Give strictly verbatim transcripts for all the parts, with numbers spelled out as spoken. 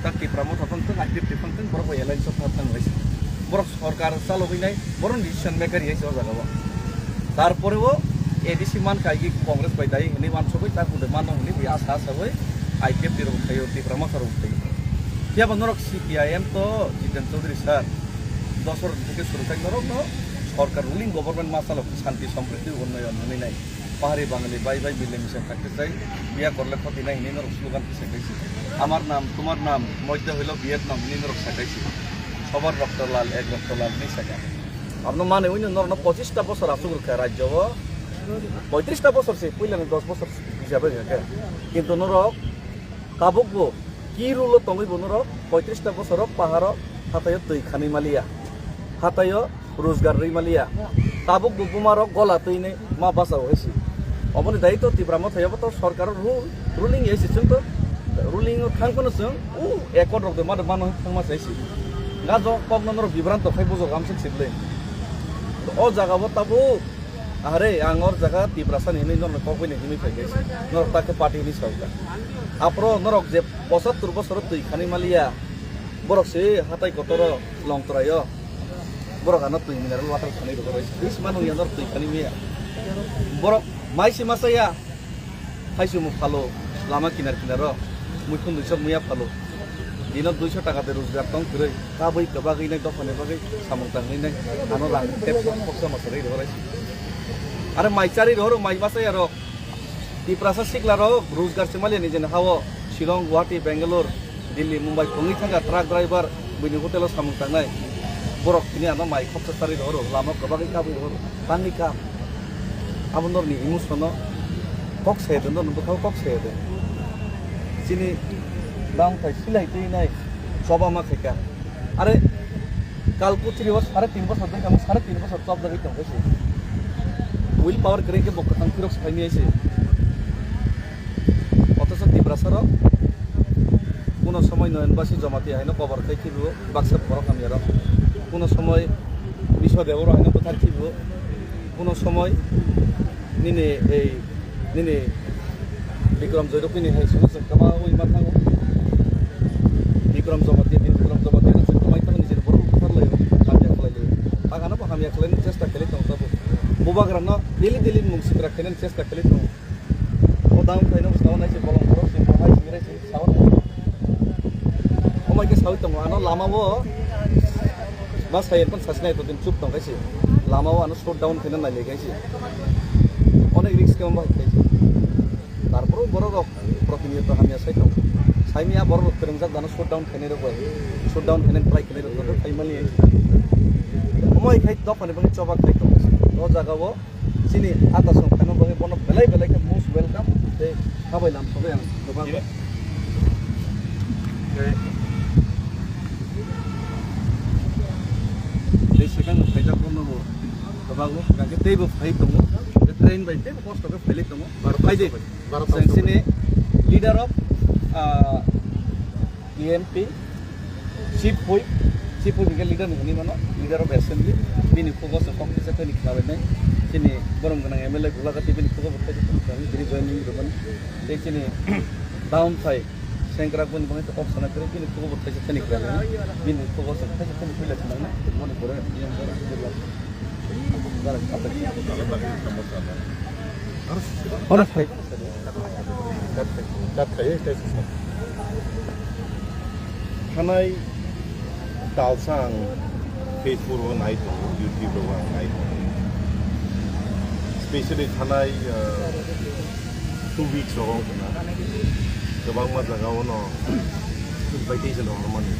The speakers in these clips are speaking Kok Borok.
Tak Tipra Motha tong tong, I P F T tong tong, borok bai alliance of thang lai. Borok sorkar chalogwi nai, borok decision maker yai se o jaga o. Tarpore o A D C man kai ki Congress bai dai hwnwi mansugwi tak bude mano hwnwi bui asa asa bai I P F T rok thaio, Tipra Motha rok thaio. Phiya ba norok C P I M to Jiten Chaudhary sir, dosor theke suru khai norok no sorkar ruling government ma chalok shanti sampriti unnayon hwnwi nai. Pahari Bangali bai bai mile misa practice jai, biya korle khoti nai hwnwi norok slogan kisa kaisi. Amar nam, tumar nam, moidya hoilo Vietnam hwnwi norok sa kaisi. Sobar rokto lal, ek rokto lal hwnwi saka. Abno mane wino norokno pochista bosor asuk rwkha rajyo o. Poitrista bosor se, puilani dos bosor hisabe rwkha. Kintu norok tabukbo ki rule o tongwi bo norok poitrista bosoro paharo hataio twi khanwi maliya. Hataio rojgar rwi maliya. Tabuk bo buma rok gola twi nai ma basa o haisi. Oboni daitw Tipra Motha yabo to sorkar rule, ruling haisi chwng to ruling o thang phano chwng u accord rok de ma de mano thang ma haisi. Nga jo kok no norok bibranto khai bujok amsik sible. O jaga bo tabuk ahare ang or jaga Tiprasa ni hinwi norok kok bai ni hinwi phai haisi. Norok ta khe party hinwi sa ka. Apro norok je pochattor bosor twi khanwi maliya. Borok se hatai kotoro Longtrai o. Borok ano twi mineral water khanwi rwgwi bai. Is manu ya norok twi khanwi miya. Borok mai se masa ya. Thaisu mu phalo lama kinar kinar o. Muikhun dui sok muya phalo. Dino dui so taka de rojgar tong kwrwi. Kabui kwbagwi nai dophani bagwi samung tangwi nai. Ano rang tep sok sok masa rwi rwgwi bai. Are mai chari rw mai masa ya rok. Tiprasa sikla rok rojgar se maliya nijeni ha o Shillong, Guwahati, Bangalore, Delhi, Mumbai tongwi thangkha truck driver, buini hotel o samung tangnai. Borok tini ano mai khopsa charwi rohoro, lama kwbagwi kabwi rohoro, tangwi kam. Abo norni emotion o kok se de, norni bwkhao kok se de. Chini bangthai silai twi nai choba ma khaika. Are kal puthri o sare tin bosor dai kamo sare tin bosor chob dagwi tong khe se. Will power kwrwi khe bo kwthang phirok se phaimai se. Othocho Tiprasa rok kuno somoi Noyon Basi Jamatia haino kobor khai khibi o baksa borok hamya rok. Kuno somoi Biswa Deboro haino bwthar khibi o. Kuno somoi nini ei Nini Bikram Joy rok nini hai sono se kama ui ma thango. Bikram Jamatia, Bikram Jamatia rok se kama thango nijeni borok buthar lai, hamya khlai lai. Bagano bo hamya khlai ni chesta khlai tong tabo. Bubagra no daily daily mung sitra khlai ni chesta khlai tong. O dam khlai no sao nai se bolong borok se bo hai singrai se sao nai. Omai khe sawi tongo, ano lama o ma sai ekdom sasi nai to din chup tong khe se. Lama o ano shut down khaina nai lai khe se. Onek risk khe mo bahai khe se. Tarpor borok rok protiniyot hamya sai tongo. Saimya borok rok kwrwngjak dano shut down khainai rok bai. Shut down khainai try khainai rok joto khai mani. Omai khai dophani bagwi choba khai tongo. O jaga o chini ata song khaima bagwi bono belai belai khe most welcome. Tei habai lam sobai ang kwbang. Tei second phaijak bono bo kwbang bo. Hwnkhe tei bo phai tongo. Tei train bai tei bo kosto khe phailai tongo. Baro phai de. Baro Chwng sini leader of, ah, T M P, Chief Whip, Chief Whip hingke leader ni hinui mano, leader of assembly, bini khugo se kok kisa thani khlabainai, chini borom gwnang M L A Gulagati bini khugo bo thani khlabainai, bini joining rwmani, tei chini down thai, sengkrak boni bangwi kok sana kwrwi, bini khugo bo thaisa thani khlabainai, bini khugo se thaisa thani khlabainai, moni pore, Oro phai. Thanai talsa ang Facebook o nai tongo, YouTube o ang nai tongo. Specially thanai, uh, two weeks o wngkha na. Kwbangma jaga o no invitation rok rwmani.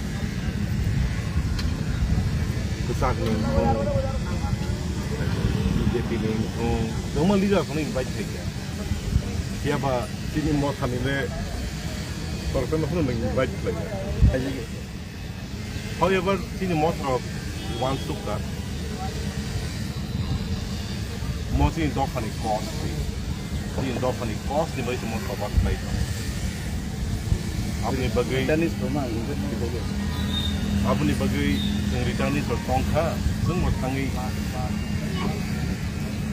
Kwchak ni wngthung, B J P ni wngthung, kwbangma leader rok no invite khaikha. Phiya ba chini Motha ni le sorkar no phano invite khlai. However, chini Motha rok uansuk kha. Mo chini dophani kos se. Chini dophani kos ni bai tongmo sobat bai tong. Aboni bagwi, Returnees rok ma, returnees rok. Aboni bagwi chwng returnees rok tong kha, chwng bo thangwi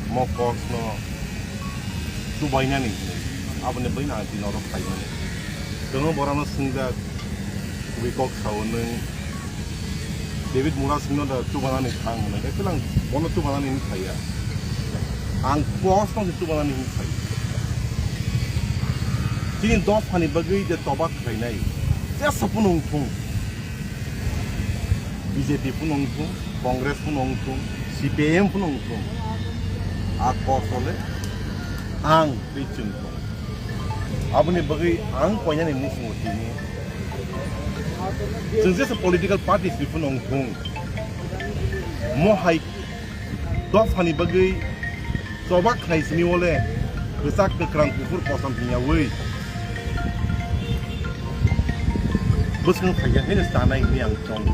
mo kos no chubainani hinwi. Aboni bagwi no ang tini oro phaimani. Chwng borok no swngjak, Bui kok sao nwng David Murasingno da chubanani thang hwnwi, actually ang bono chubanani hwn saya. Ang post no chubanani hwn saya. Chini dophani bagwi je choba khlainai, jesa phano wngthung, B J P phano wngthung, Congress phano wngthung, C P I M phano wngthung, a kok sole ang twi chwng thung. Aboni bagwi ang koinani muchungo tini. Chwng jesa political parties ni phano wngthung. Mo hai dophani bagwi choba khlai sini wole kwchak kwkrang kuphur kosom hwnyawi bwswng phaiya hino stanai hwnwi ang chong.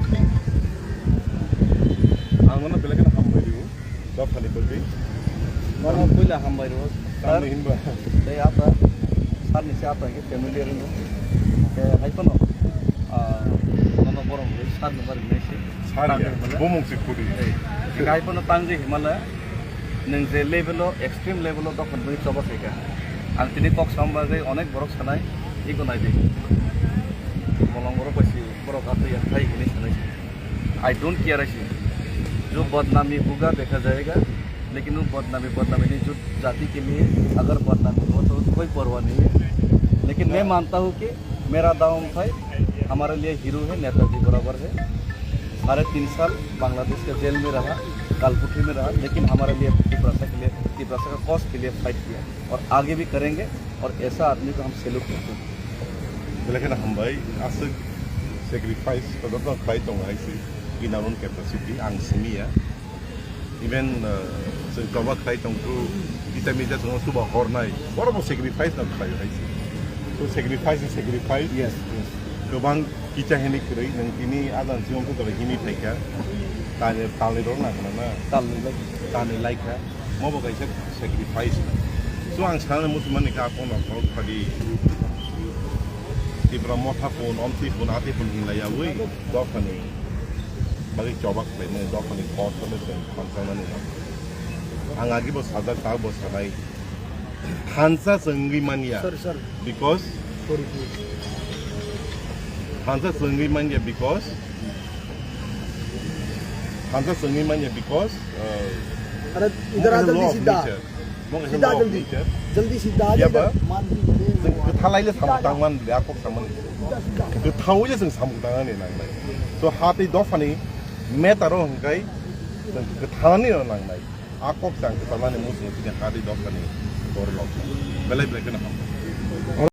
Ang nono belai kheno hambai rw. Dophani bagwi. Nono puila hambai rw, sir. Tamni hinba? Tei ata, sir ni se ata ke familiar no. Ke hai phano, ah, nono borok ni sir ni bari nai se. Sir ya, tangwi himala. Bomong se khudi. Tei, ke hai phano tangwi himala, nwng je level o, extreme level o dophani bagwi choba khaika. Ang tini kok sam bagwi onek borok sanai, iko nai di. Bolong borok bai si, borok atwi ya, hai hini sanai se. I don't care ऐसे। जो बदनामी होगा देखा जाएगा, लेकिन वो बदनामी बदनामी नहीं, जो जाति के लिए अगर बदनामी हो तो कोई परवाह नहीं है। लेकिन मैं मानता हूँ कि मेरा दाव उठाए, हमारे लिए हीरो है, नेताजी बराबर है। साढ़े तीन साल बांग्लादेश के जेल में रहा, कालकुटी में रहा, लेकिन हमारे लिए तिपरासा के लिए, तिपरासा का कॉज के लिए फाइट किया और आगे भी करेंगे। और ऐसा आदमी को हम सैल्यूट करते हैं। Belai kheno hambai, aswk sacrifice, jotono khlai tongo hai se, in our own capacity, ang simi ya. Even, uh, chwng choba khlai tongkhu, kisa misa chwngno chuba hornai, borokbo sacrifice no khlai hai se. So sacrifice is sacrifice. Yes, yes. Kwbang kisa hini kwrwi, nwng tini adang chiyong khe hini phaikha, talni, talni rok na khna na? Talni lai. Talni lai kha. Mobo kaisa sacrifice. So ang sana muchung mani kha, kono kok phadi. Tipra motha phone, omtwi phone, atwi phone hinlai yawi, dophani bagwi choba khlaimani, dophani kok phone tong phansa mani. Ang agi bo sajak, ta bo sanai. Thansa chwngwi manya. Sorry, sorry. Because Sorry, please. Thansa chwngwi manya because Thansa chwngwi manya because, uh, अरे, इधर आ, जल्दी सीधा। Mo kaisa law of nature. जल्दी सीधा आ जा, Yaba, इधर मान भी ले। Chwng kwthalai le samung tangman le, a kok samani. Kwthawi le chwng samung tangmani nangnai. So, ha tei dophani matter o hwnkhe chwng kwthalani no nangnai. A kok chang kwtalani muchungo tini ha tei dophani borok. Belai belai kheno hambai.